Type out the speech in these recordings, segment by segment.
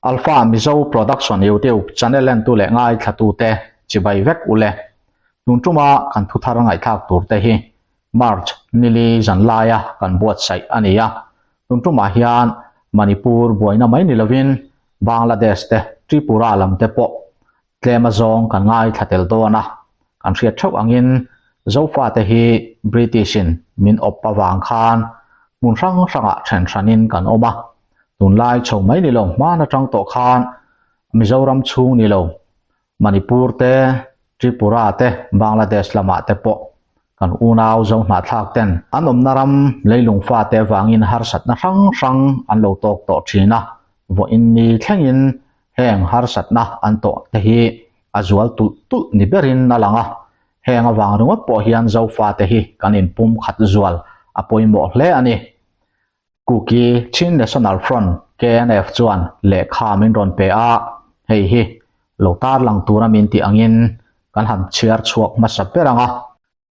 Alpha Mizo Production YouTube channel entu leh ngaithlatute chibai vek ule. Tun tuma kan thuthar ngaihthlak turte hi March nili zan laia kan buatsaih a ni a. Tun tumah hian Manipur buaina mai ni lovin Bangladesh te Tripura lam te pawh tlem azawng kan ngaithla tel dawn a. Kan hriat theuh angin Zofate hi British in min awp avang khan hmun hrang hrangah then hranin kan awm a. Tunlai chho mai ni lo hman atang tawh khan Mizoram chhung ni lo Manipur te, Tripura te, Bangladesh lamah te pawh kan unau zo hnahthlak ten an awmna ram leilung fate avangin harsatna hrang hrang an lo tawk tawh thin a, vawiin ni thlengin heng harsatna an tawh te hi a zual tulh tulh ni berin a lang a, heng avang ringawt pawh hian Zofate hi kan inpum khat zual a pawimawh hle a ni. Kuki Chin National Front, KNF, chuan lehkha min rawn pe a, hei hi lo tarlang tura min tih angin kan han chhiar chhuak hmasa ber ang a.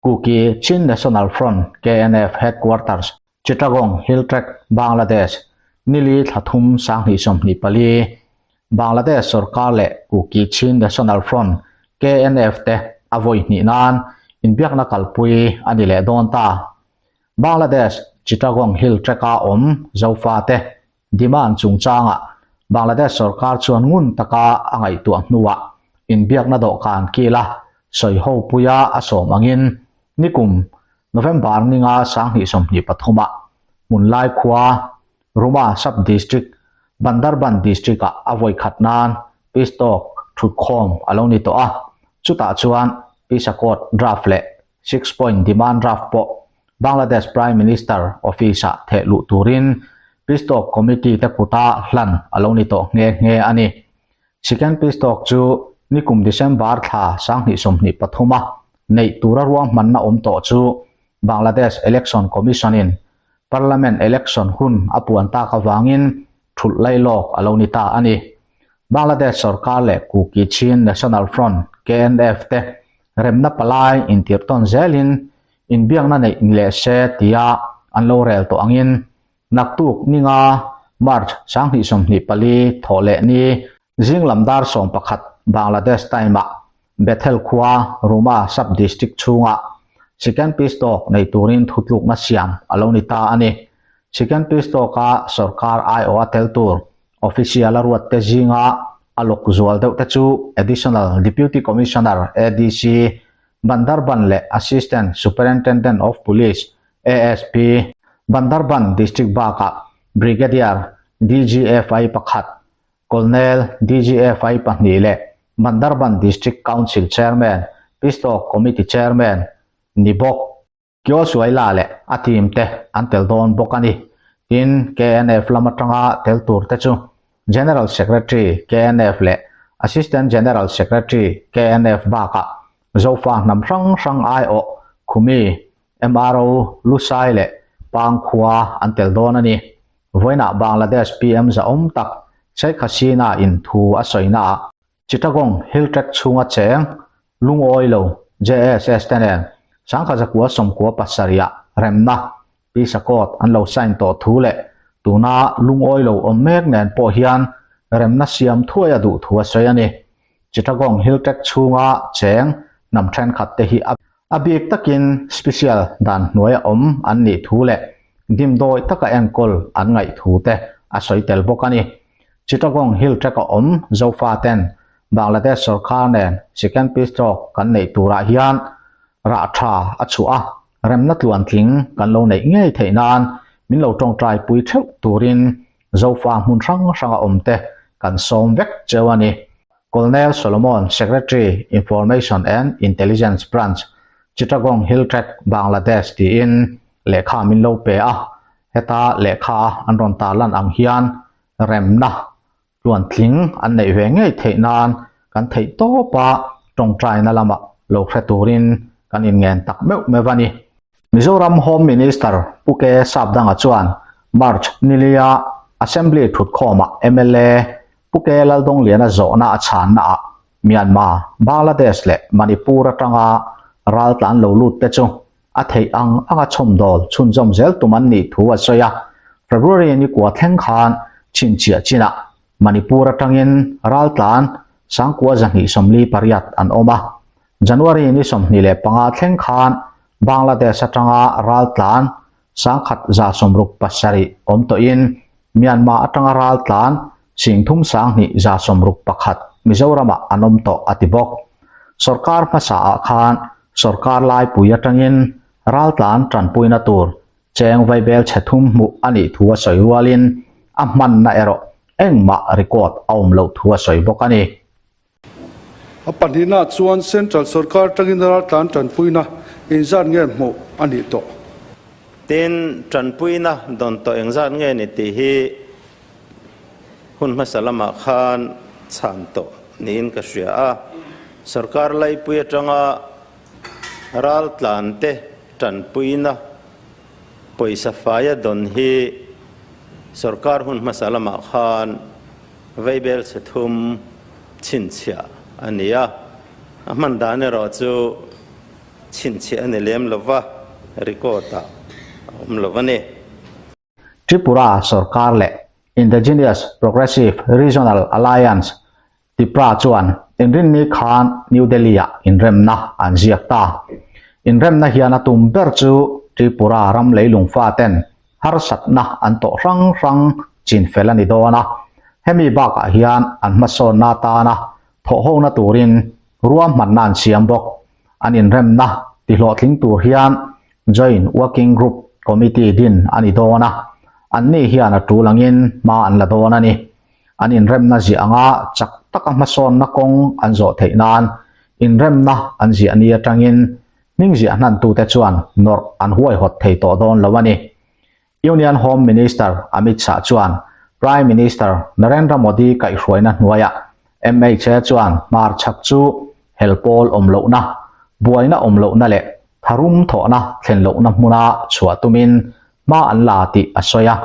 Kuki Chin National Front, KNF, Headquarters, Chittagong Hill Tract, Bangladesh, nili thla thum 2024, Bangladesh sorkar leh Kuki Chin National Front, KNF, te a vawi hnih nan inbiakna kalpui a ni leh dawn ta. Bangladesh Chittagong Hill Tract-a awm Zofate demand chungchangah Bangladesh sorkar chuan ngun taka a ngaihtuah hnuah inbiakna dawhkan kila sawiho puia a sawm angin nikum November ninga 2023-ah hmunlai khua Ruma Sub-District, Bandarban District-ah a vawikhat nan Peace Talk thutkhawm a lo ni tawh a, chutah chuan Peace Accord draft leh Six Point Demand Draft pawh Bangladesh Prime Minister Office-ah theh luh turin Peace Talk Committee te kuta hlan a lo ni tawh nghe nghe a ni. Second Peace Talk chu nikum December thla 2023 a neih tura ruahmanna awm tawh chu Bangladesh Election Commission-in Parliament Election hun a puan tak avangin thulh lailawk a lo ni ta a ni. Bangladesh sorkar leh Kuki Chin National Front, KNF, te remna palai intirhtawn zelin inbiakna neih ni leh se tia an lo rel tawh angin naktuk ninga March 2024 thawh leh ni zing lam dar 11 Bangladesh time-ah Bethel khua Ruma sub-district chhungah Second Peace Talk nei turin thutlukna siam a lo ni ta a ni. Second Peace Talk-a sorkar aiawha tel tur Official a ruat te zinga a lawk zual deuh te chu Additional Deputy Commissioner, ADC, Bandarban leh Assistant Superintendent of Police, ASP, Bandarban District bakah Brigadier DGFI pakhat, Colonel DGFI pahnih leh Bandarban District Council Chairman, Peace Talk Committee Chairman ni bawk. Kyaw Suaila leh a team te an tel dawn bawk a ni. Tin, KNF lam atanga tel tur te chu General Secretary KNF leh Assistant General Secretary KNF bakah Zofa hnam hrang hrang aiawh Khumi, MRO, Lusai leh Pangkhua an tel dawn a ni. Vawiinah Bangladesh PM zahawm tak Sheikh Hasina in thu a sawinaah Chittagong Hill Tract chhunga cheng lungawi lo JSS te nen 1997 ah remna Peace Accord an lo sign tawh thu leh tuna lungawi lo awm mek nen pawh hian remna siam thuai a duh thu a sawi a ni. Chittagong Hill Tract chhunga cheng hnam thenkhat te hi a bik takin special dan hnuaia awm an nih thu leh dimdawi taka enkawl an ngaih thu te a sawi tel bawk a ni. Chittagong Hill Tract a awm Zofa ten Bangladesh sorkar nen Second Peace Talk kan neih turah hian rah tha a chhuah a, remna tluantling kan lo neih ngei theih nan min lo tawngtai pui theuh turin Zofa hmun hrang hranga awmte kan sawm vek cheu a ni. Colonel Solomon, Secretary, Information and Intelligence Branch, Chittagong Hill Tract, Bangladesh tiin lehkha min lo pe a, heta lehkha an rawn tarlan ang hian remna tluantling an neih ve ngei theih nan kan theih tawp a, tawngtaina lamah lo hre turin kan inngen tak meuh meuh a ni. Mizoram Home Minister Pu K Sapdanga chuan March nilia Assembly thutkhawmah mla Pu K Laldawngliana zawhna a chhannaah Myanmar, Bangladesh leh Manipur atanga raltlan lo lut te chu a theih ang anga chhawmdawl chhunzawm zel tum an nih thu a sawi a. February ni kua thleng khan chhinchhiah chinah. Manipur atangin raltlan 9248 an awm a. January ni 25 thleng khan Bangladesh atanga raltlan 1167 awm tawhin Myanmar atanga raltlan 32,161 Mizoramah an awm tawh a ti bawk. Sorkar hmasaah khan sorkar laipui atangin raltlan tanpuina tur cheng vaibel chhe thum hmuh a nih thu a sawi rualin a hmanna erawh engmah record a awm loh thu a sawi bawk a ni. A pahnihna chuan Central sorkar atangin raltlan tanpuina engzat nge hmuh a nih tawh? Tin, tanpuina dawn tawh engzat nge ni tih hi hun hmasa lamah khan chhan tawh niin ka hria a. Sorkar laipui atanga raltlante tanpuina pawisa faia dawn hi sorkar hun hmasa lamah khan Vaibel chhe thum chhinchhiah a ni a, a hman dan erawh chu chhinchhiah a ni lem lo va, record-ah a awm lo a ni. Tripura sorkar leh Indigenous Progressive Regional Alliance, TIPRA, chuan inrinni khan New Delhi-ah inremna an ziak ta. Inremna hian a tum ber chu Tripura ram leilung faten harsatna an tawh hrang hrang chin fel a ni dawn a, hemi bakah hian an hmasawnna atana thawhhona turin ruahmanna an siam bawk. An inremna tihlawhtling tur hian Joint Working Group Committee din a ni dawn a, anni hian a tul angin hma an la dawn a ni. An inremna ziah anga chak taka hmasawnna kawng an zawh theih nan inremna an ziah ni atangin Hming ziah hnantute chuan nawrh an huaihawt thei tawh dawn lo a ni. Union Home Minister Amit Shah chuan Prime Minister Narendra Modi kaihhruaina hnuaiah mha chuan hmarchhak chu hel pawl awm lohna, buaina awm lohna leh tharum thawhna thlen lohna hmuna chhuah tumin hma an la tih a sawi a.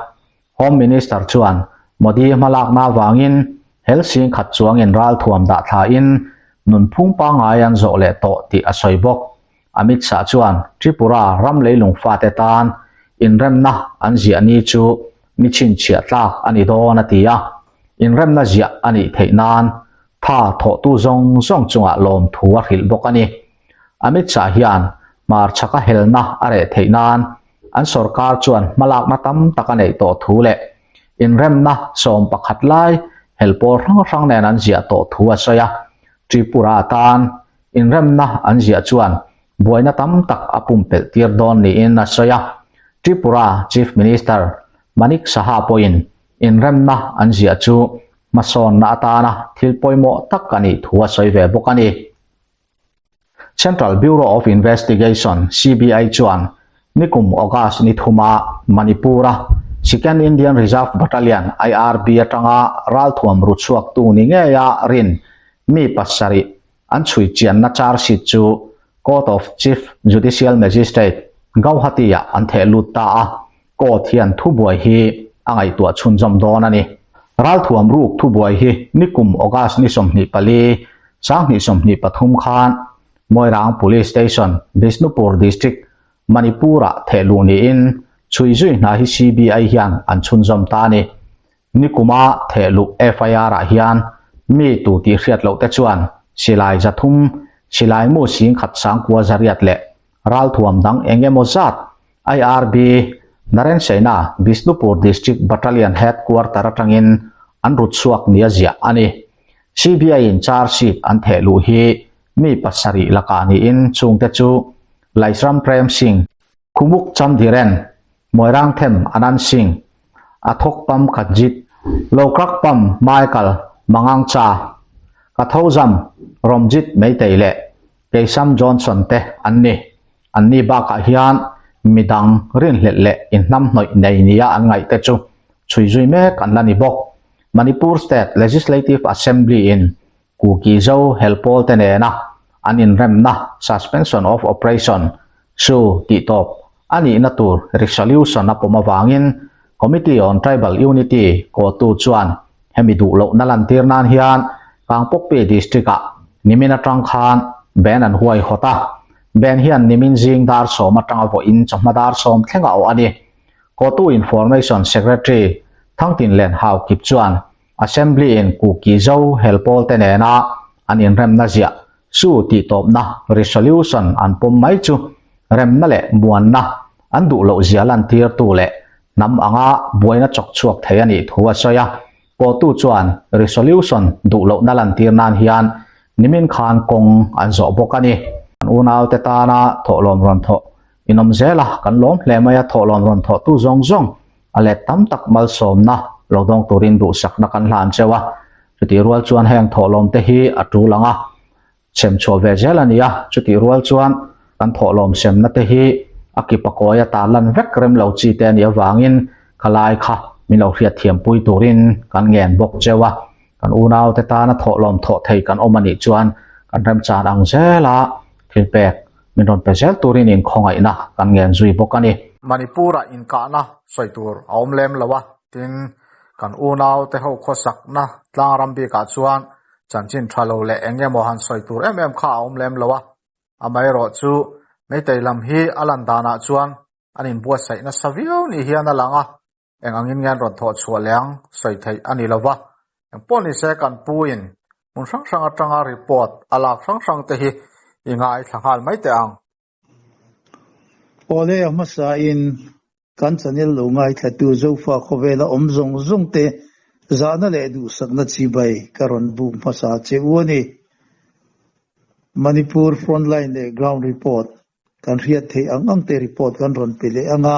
Home Minister chuan Modi hmalakna avangin hel sing khat chuangin ralthuam dah thlain nunphung pangngai an zawh leh tawh tih a sawi bawk. Amit Shah chuan Tripura ram leilung fate tan inremna an ziah ni chu ni chhinchhiah tlak a ni dawn a ti a, inremna ziah a nih theih nan tha thawhtu zawng zawng chungah lawmthu a hrilh bawk a ni. Amit Shah hian hmarchhaka helna a reh theih nan An sorkar chuan hmalakna tam tak a neih tawh thu leh inremna 11 lai hel pawl hrang hrang nen an ziah tawh thu a sawi a. Tripura tan inremna an ziah chuan buaina tam tak a pumpelh tir dawn niin a sawi a. Tripura Chief Minister Manik Saha pawhin inremna an ziah chu hmasawnna atana thil pawimawh tak a nih thu a sawi ve bawk a ni. Central Bureau of Investigation, CBI, chuan nikum August ni thuma Manipur-a Second Indian Reserve Battalion, IRB, atanga ralthuam ru chhuaktu ni ngeia rin mi pasarih an chhui chianna charge sheet chu Court of Chief Judicial Magistrate, Gauhati-ah an theh lut ta a. Court hian thubuai hi a ngaihtuah chhunzawm dawn a ni. Ralthuam ruk thubuai hi nikum August ni 24, 2023 khan Moirang Police Station, Bishnupur District, Manipur-ah theh luh niin chhui zui hna hi CBI hian an chhunzawm ta a ni. Nikuma theh luh FIR-ah hian mi tu tih hriat loh te chuan silai 300, silai mu 10,000 sangkua zariat leh ralthuam dang eng emaw zat IRB, Naren Sena, Bishnupur District Battalion Headquarter atangin an rut chhuak nia ziah a ni. CBI in charge sheet an theh luh hi mi pasarih lakah niin chungte chu Laishram Prem Singh, Khumuk Chandhiren, Moirangthem Anand Singh, Athokpam Khatjit, Lokrakpam Michael Mangangcha, Kathozam Romjit Meitei leh Keisam Johnson te an ni. Anni bakah hian midang rinhlelh leh inhnamhnawih nei nia an ngaih te chu chhui zui mek an la ni bawk. Manipur State Legislative Assembly in Kuki Zo helpawl te nena an inremna Suspension of Operation, su, tih tawp a nihna tur resolution a pawm avangin Committee on Tribal Unity kawhtu chuan hemi duh lohna lantir nan hian Kangpokpi District-ah nimin atang khan ban an huaihawt a. Ban hian nimin zing dar sawm atanga vawiin chawhma dar sawm thleng a awh a ni. Kawhtu Information Secretary Thangtinlen Haokip chuan. Assembly in Kuki Zo hel pawlte nena an inremna ziah su tihtawpna resolution an pawm mai chu remna leh muanna an duh loh zia lantirtu leh hnam anga buaina chawk chhuak thei a nih thu a sawi a. Pawhtu chuan resolution duh lohna lantir nan hian nimin khan kawng an zawh bawk a ni. Kan unaute tana thawhlawm rawn thawh inawm zel a, kan lawm hle mai a, thawhlawm rawn thawhtu zawng zawng a let tam tak malsawmna lo dawng turin duhsakna kan hlan cheu a, chutih rual chuan heng thawhlawm te hi a tul ang a, sem chhuah ve zel a ni a, chutih rual chuan kan thawhlawm semna te hi a ki pakawi a tarlan vek rem lo chi te a nih avangin khalai kha min lo hriatthiampui turin kan ngen bawk cheu a, kan unaute tana thawhlawm thawh thei kan awm a nih chuan kan remchan ang zel a, thil pek min rawn pe zel turin inkhawngaihna kan ngen zui bawk a ni. Manipur-ah inkahna sawi tur a awm lem lo a, tin, kan unaute ho khawsakna tlangram bikah chuan chanchin tha lo leh eng emaw han sawi tur em em kha a awm lem lo a, amaherawh chu Meitei lam hi a lan danah chuan an inbuatsaih nasa viau ni hian a lang a, eng angin nge an rawn thawh chhuah leh ang sawi theih a ni lo va, eng pawh ni se kan pu in hmun hrang hrang atanga report a lak hrang hrang te hi i ngaithla nghal mai teh ang. Awle a hmasa in kan channel lo ngaithlatu Zofa khawvela awm zawng zawng te zahna leh duhsakna chibai ka rawn buk hmasa che u a ni. Manipur frontline leh ground report Kan hriat theih ang ang te report kan rawn pe leh ang a,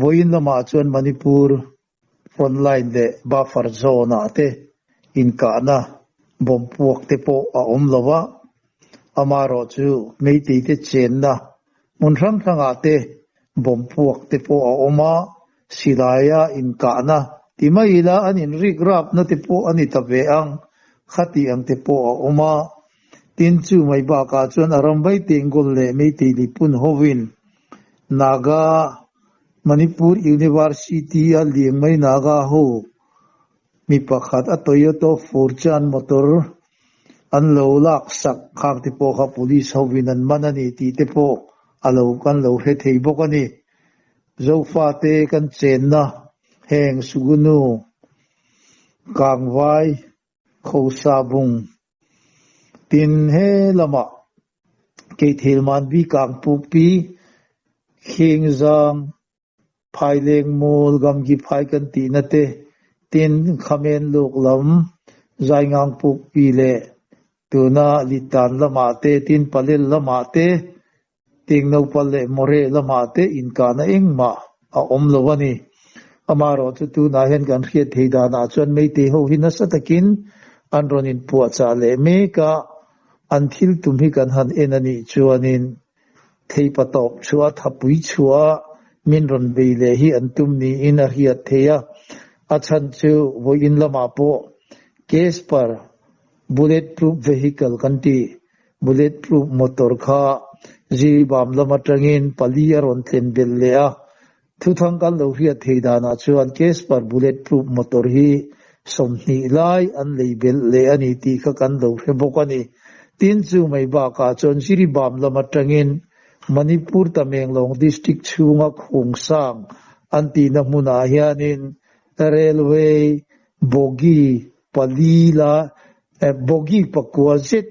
vawiin lamah chuan Manipur frontline leh buffer zone ah te inkahna bomb puak te pawh a awm lo a, amaherawh chu Meitei te chenna hmun hrang hrangah te bomb puak te pawh a awm a, silaia inkahna ti mai ila an inrik rapna te pawh a ni ta ve ang, khatih ang te pawh a awm a. Tin, chu mai bakah chuan a ram vai Tengol leh Meitei Lipun hovin Naga Manipur University-a liang mai Naga ho mi pakhat a Toyota Fortune motor an lo laksak khak te pawh kha police hovin an man a ni tih te pawh a lo kan lo hre thei bawk a ni. Zofate kan chenna heng Sugunu Kangvai Khosa bung tin he lamah Keithil Manbi Kangpukpi Khingzang Phaileng Mual Gamgi Phai kan tihna te tin Khamen Luk lam Zaingangpukpi leh tuna Litan lamah te tin Palel lamah te Tingnopal leh Moreh lamah te inkahna engmah a awm lo a ni. Amaherawhchu tunah hian kan hriat thei danah chuan Meitei ho hi nasa takin an rawn inpuahchah leh mek a, an thil tum hi kan han en a nih chuanin theipa tawp chhuah thapui chhuah min rawn bei leh hi an tum niin a hriat thei a. A chhan chu vawiin lamah pawh Casper Bulletproof vehicle kan tih Bulletproof motor kha Jiribam lam atangin pali a rawn thlen belh leh a, thuthang kan lo hriat thei danah chuan Casper Bulletproof motor hi 20 lai an lei belh leh a ni tih kha kan lo hre bawk a ni. Tin, chu mai bakah chuan Jiribam lam atangin Manipur Tamenglong District chhunga Khungsang an tihna hmunah hianin Railway bogie pali la bogie pakua zet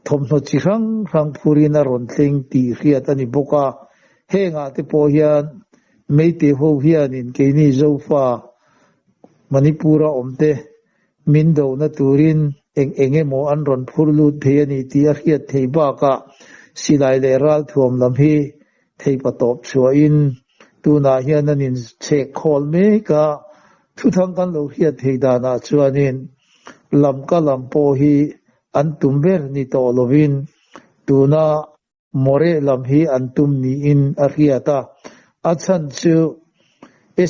thawmhnaw chi hrang hrang phurin a rawn thleng tih hriat a ni bawk a. Hengah te pawh hian Meitei ho hianin keini Zofa Manipur-a awmte min dohna turin eng eng emaw an rawn phur lut thei a ni tih a hriat theih bakah silai leh ralthuam lam hi Theipa tawp chhuahin tunah hian an inchhek khawl mek a, thuthang kan lo hriat thei danah chuanin lamka lam pawh hi an tum ber ni tawh lovin tuna Moreh lam hi an tum niin a hriat a, a chhan chu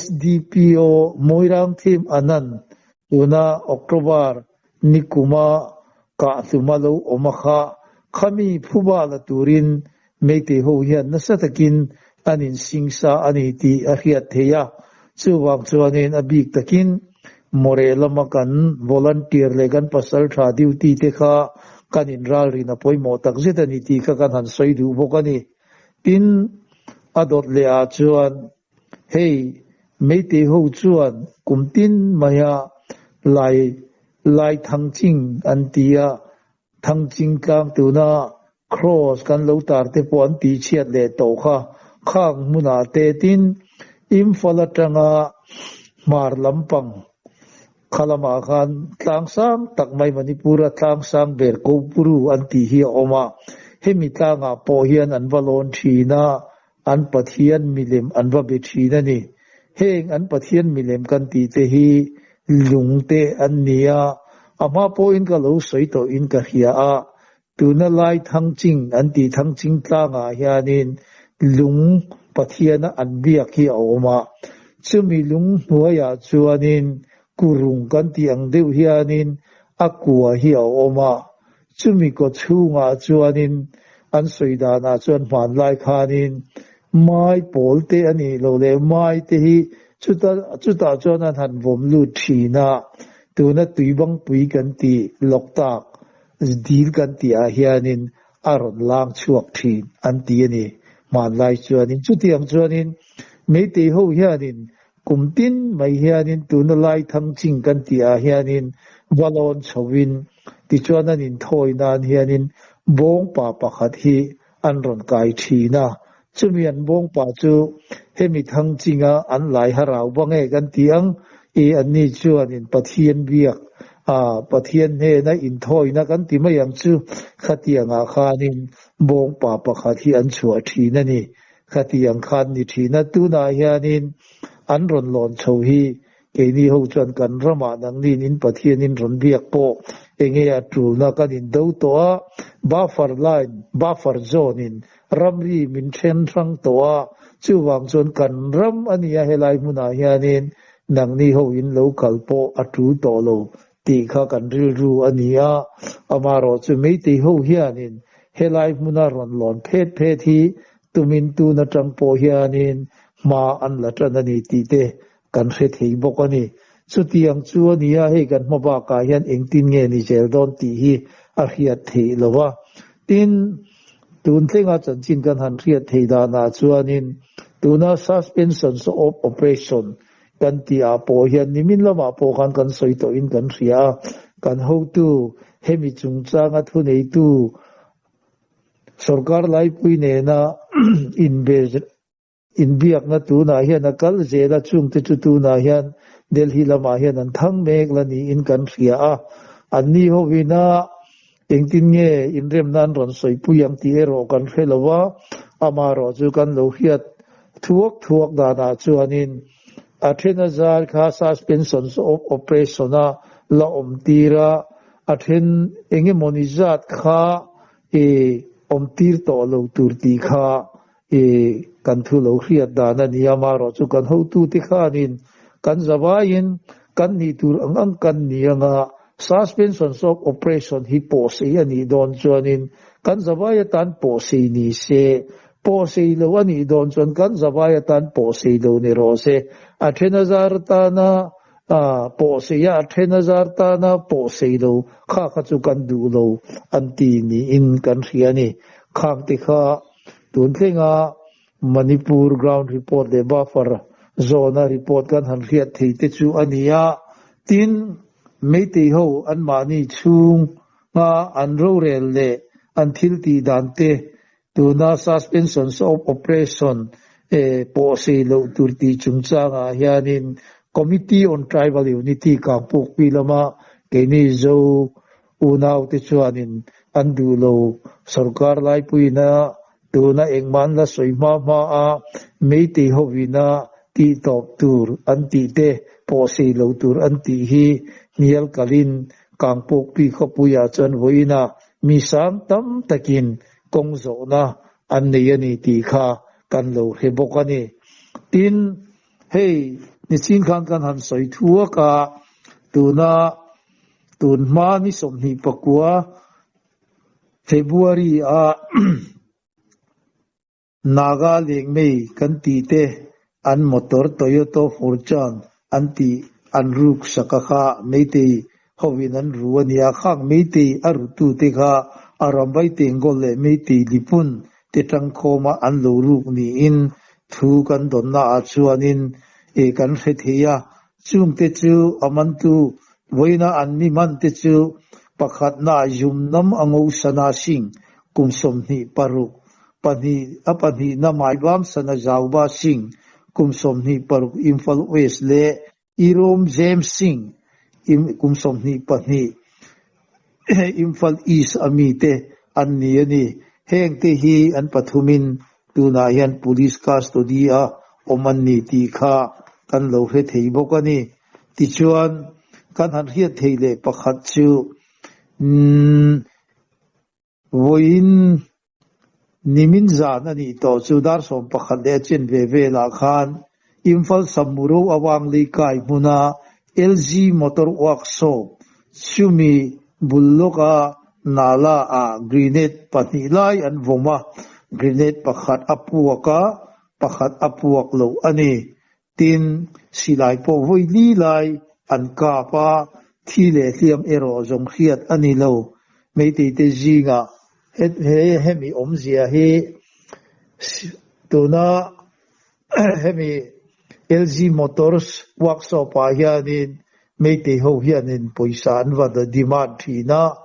SDPO Moirangthim Anand tuna October Nikuma kahhluma lo awm a kha, khami phuba la turin Meitei ho hian nasa takin an insingsa a ni tih a hriat theih a. Chuvang chuanin a bik takin Moreh lama kan volunteer leh kan pasal tha duty te kha kan inralrin a pawimawh takzet a ni tih kha kan han sawi duh bawk a ni. Tin, a dawt leh ah chuan Hei, Meitei ho chuan kum tin maia Lai Lai Thangching an ti a, Thangching tlang tuna Kraws kan lo tar te pawh an tihchhiat leh tawh kha khang hmunah te tin Imphal atanga hmar lampang kha lamah khan tlang sang tak mai Manipur-a tlang sang ber Kopuru an tih hi a awm a, hemi tlangah pawh hian an va lawn thin a, an Pathian milem an va be thin a ni. Heng an Pathian milem kan tih te hi lung te an ni a, a hma pawhin ka lo sawi tawhin ka hria a, Tuna lai Thangching an tih Thangching tlangah hianin lung Pathiana an biak hi a awm a, chumi lung hnuaiah chuanin kurung kan tih ang deuh hianin a kua hi a awm a, chumi kaw chhungah chuanin an sawi danah chuan hmanlai khanin mai pawl te a nih loh leh mai te hi chuta chutah chuan an han vawm lut thin a, tuna tuibangpui kan tih lawk tak Dil kan tih ah hianin a rawn lang chhuak thin an ti a ni. Hmanlai chuanin chutiang chuanin Meitei ho hianin kum tin mai hianin tuna lai Thangching kan tih ah hianin va lawn chhovin tichuan an inthawi nan hianin bawngpa pakhat hi an rawn kai thin a. Chumi an bawngpa chu hemi Thangchinga an lai harau bang e kan ti ang i anni chuanin Pathian biak a Pathian hnena inthawina kan ti mai ang chu khatiangah khanin bawngpa pakhat hi an chhuah thin a ni. Khatiang khan ni thin a, tunah hianin an rawn lawn chho hi Keini ho chuan kan ramah nangniin in Pathianin rawn biak pawh enge a tulna kan indo tawh a, buffer line, buffer zone in ramri min then hrang tawh a, chuvang chuan kan ram a nia helai hmunah hianin nangni ho in lo kal pawh a tul tawh lo tih kha kan rilru a ni a, amaherawh chu Meitei ho hianin helai hmuna rawn lawn phet phet hi tumin tun atang pawh hianin hma an la tan a ni tih te kan hre thei bawk a ni. Chutiang chu a nia, hei kan hma bakah hian engtin nge ni zel dawn tih hi a hriat theih lo va. Tin, tun thlenga chanchin kan han hriat theih danah chuanin tuna suspension of operation kan tihah pawh hian nimin lamah pawh khan kan sawi tawhin kan hria a, kan hotu hemi chungchanga thuneitu sorkar laipui nena inbe Inbiakna tunah hian a kal zel a, chungte chu tunah hian Delhi lamah hian an thang mek la niin kan hria a. Anni hovina engtin nge inremna an rawn sawipui ang tih erawh kan hre lo a, amaherawh chu kan lo hriat thuak thuak danah chuanin a then a zar kha suspension of operation-a la awm tir a, a then engemawni zat kha i awmtir tawh lo tur tih kha I kan thu lo hriat dan a ni a, marawh chu kan hotute khanin kan zavaiin kan nih tur ang ang kan ni anga suspension of operation hi pawhsei a nih dawn chuanin kan zavai atan pawhsei ni se, pawhsei lo a nih dawn chuan kan zavai atan pawhsei lo ni rawh se. A then a zar atana pawhsei a, a then a zar tana pawhsei lo kha kha chu kan duh lo an ti niin kan hria a ni. Khangte kha Tun thlenga Manipur ground report leh buffer zone-a report kan han hriat thei te chu a ni a, tin, Meitei ho anmahni chhunga an rorel leh an thil tih dan te tuna suspension of operation pawh sei loh tur tih chungchangah hianin Committee on Tribal Unity Kangpukpi lama keini Zo Unaute chuanin an duh lo. Sorkar laipuina tuna engmah an la sawi hma hma a, Meitei hovina tih tawp tur an tih te pawh sei lo tur an tih hi hnial kalin Kangpawkpi khawpuiah chuan vawiina mi sang tam takin kawng zawhna an nei a ni tih kha kan lo hre bawk a ni. Tin, hei nichin khan kan han sawi thuak a, tuna Tun hma ni 29 February a Naga lengmei kan tih te an motor Toyota Fortune an tih an ruk sak a kha Meitei hovin an ru a nia, khang Meitei a rutu te kha a Rambai Tengol leh Meitei Lipun te tangkhawma an lo ruk niin thu kan dawnna ah chuanin kan hre thei a, chungte chu a mantu. Vawiina an mi man te chu pakhatna Yumnam Angosana Singh kum 26, pahnih a pahnihna Maibam Sana Zauba Singh kum 26 Imphal West leh Irom James Singh kum 22 Imphal East a mi te an ni a ni. Heng te hi an pathumin tunah hian Police custody a awm an ni tih kha kan lo hre thei bawk a ni. Tichuan, kan han hriat theih leh pakhat chu, umm, vawiin nimin zan a nih tawh chu dar 11 leh a chen ve velah khan Imphal Samuro Awang Leikai hmuna LG Motor Workshop chumi bul lawka Nala ah grenade pahnih lai an vawm a, grenade pakhat a puak a, pakhat a puak lo a ni. Tin, silai pawh vawi li lai an kap a, thi leh hliam erawh zawng hriat a ni lo. Meiteite zingah he hemi awmzia hi tuna hemi LG Motors workshop ah hianin Meitei ho hianin pawisa an va demand thin a,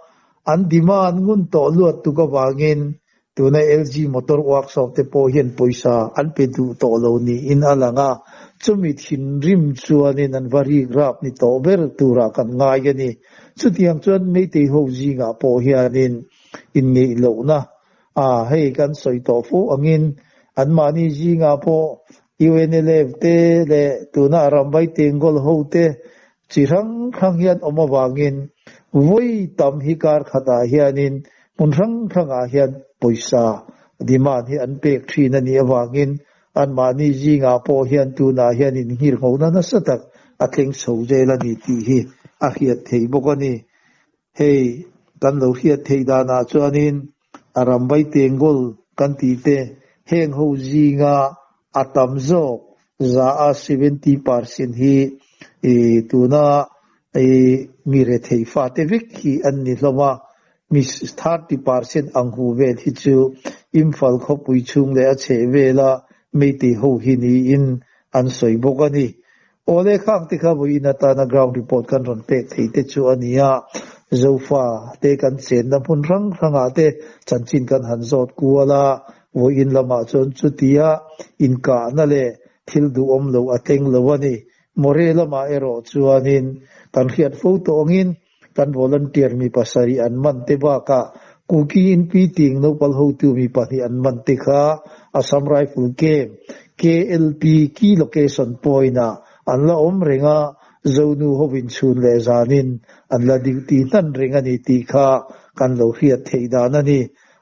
an demand ngun tawh luat tuk avangin Tuna LG Motor Workshop te pawh hian pawisa an pe duh tawh lo niin a lang a, chumi thinrim chuanin an va rik rap ni tawh ber turah kan ngai a ni. Chutiang chuan Meitei ho zingah pawh hianin inngeih lohna a hei kan sawi tawh fo angin anmahni zingah pawh UNLF te leh tuna Rambai Tengol ho te Chi hrang hrang hian awm avangin vawi tam hi kar khatah hianin hmun hrang hrangah hian pawisa demand hi an pek thin a nih avangin anmahni zingah pawh hian tunah hian inngirnghona nasa tak a thleng chho zel a ni tih hi a hriat theih bawk a ni. Hei kan lo hriat theih danah chuanin a rambai tengol kan tih te heng ho zinga a tam zawk za a 70% hi tuna mi rethei fate vek hi an ni hlawm a, mi 30% ang hu vel hi chu Imphal khawpui chhung leh a chheh vela Meitei ho hi niin an sawi bawk a ni. Awle khang te kha vawiin atana ground report kan rawn pek thei te chu a ni a, Zofa te kan chenna hmun hrang hrangah te chanchin kan han zawt kual a, vawiin lamah chuan chutia inkahna leh thil duhawm lo a thleng lo a ni. More lamah erawh chuanin kan hriat fo tawh angin kan volunteer mi pasarih an man te bakah Kuki inpi ting naupang hotu mi pahnih an man te kha Assam Rifle Camp, KLP, key location point-ah an la awm reng a, Zonu hovin chhun leh zanin an la duty hnan reng a ni tih kha kan lo hriat theih dan a ni.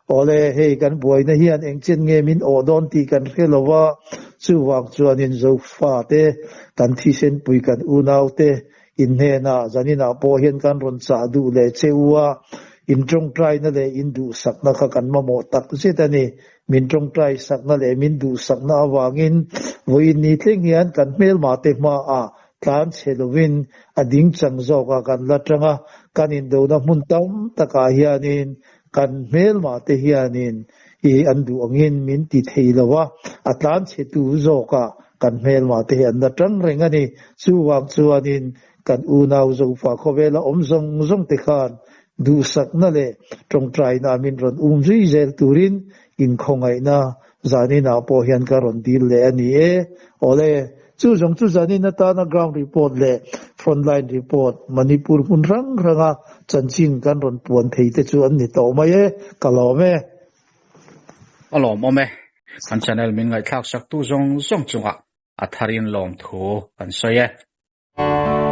Awle, hei kan buaina hian engchen nge min awh dawn tih kan hre lo va, chuvang chuanin Zofate kan thisenpui kan unaute In hnenah zaninah pawh hian kan rawn chah duh leh che u a, in tawngtaina leh in duhsakna kha kan mamawh tak zet a ni. Min tawngtai sakna leh min duhsakna avangin vawiin ni thleng hian kan hmelmate hmaah tlan chhe lovin a ding chang zawkah kan la tang a, kan indona hmun tam takah hianin kan hmelmate hianin i an duh angin min ti thei lo a, a tlan chhetu zawkah kan hmelmate hi an la tang reng a ni. Chuvang chuanin kan unau Zofa khawvela awm zawng zawng te khan duhsakna leh tawngtaina min rawn um zui zel turin inkhawngaihna zaninah pawh hian ka rawn dil leh a ni e. Awle, chu zawng chu zanin atana ground report leh frontline report Manipur hmun hrang hranga chanchin kan rawn puan thei te chu an ni tawh mai e, ka lawm e. A lawmawm e. Kan channel min ngaihthlak sak tu zawng zawng chungah a tharin lawmthu kan sawi e.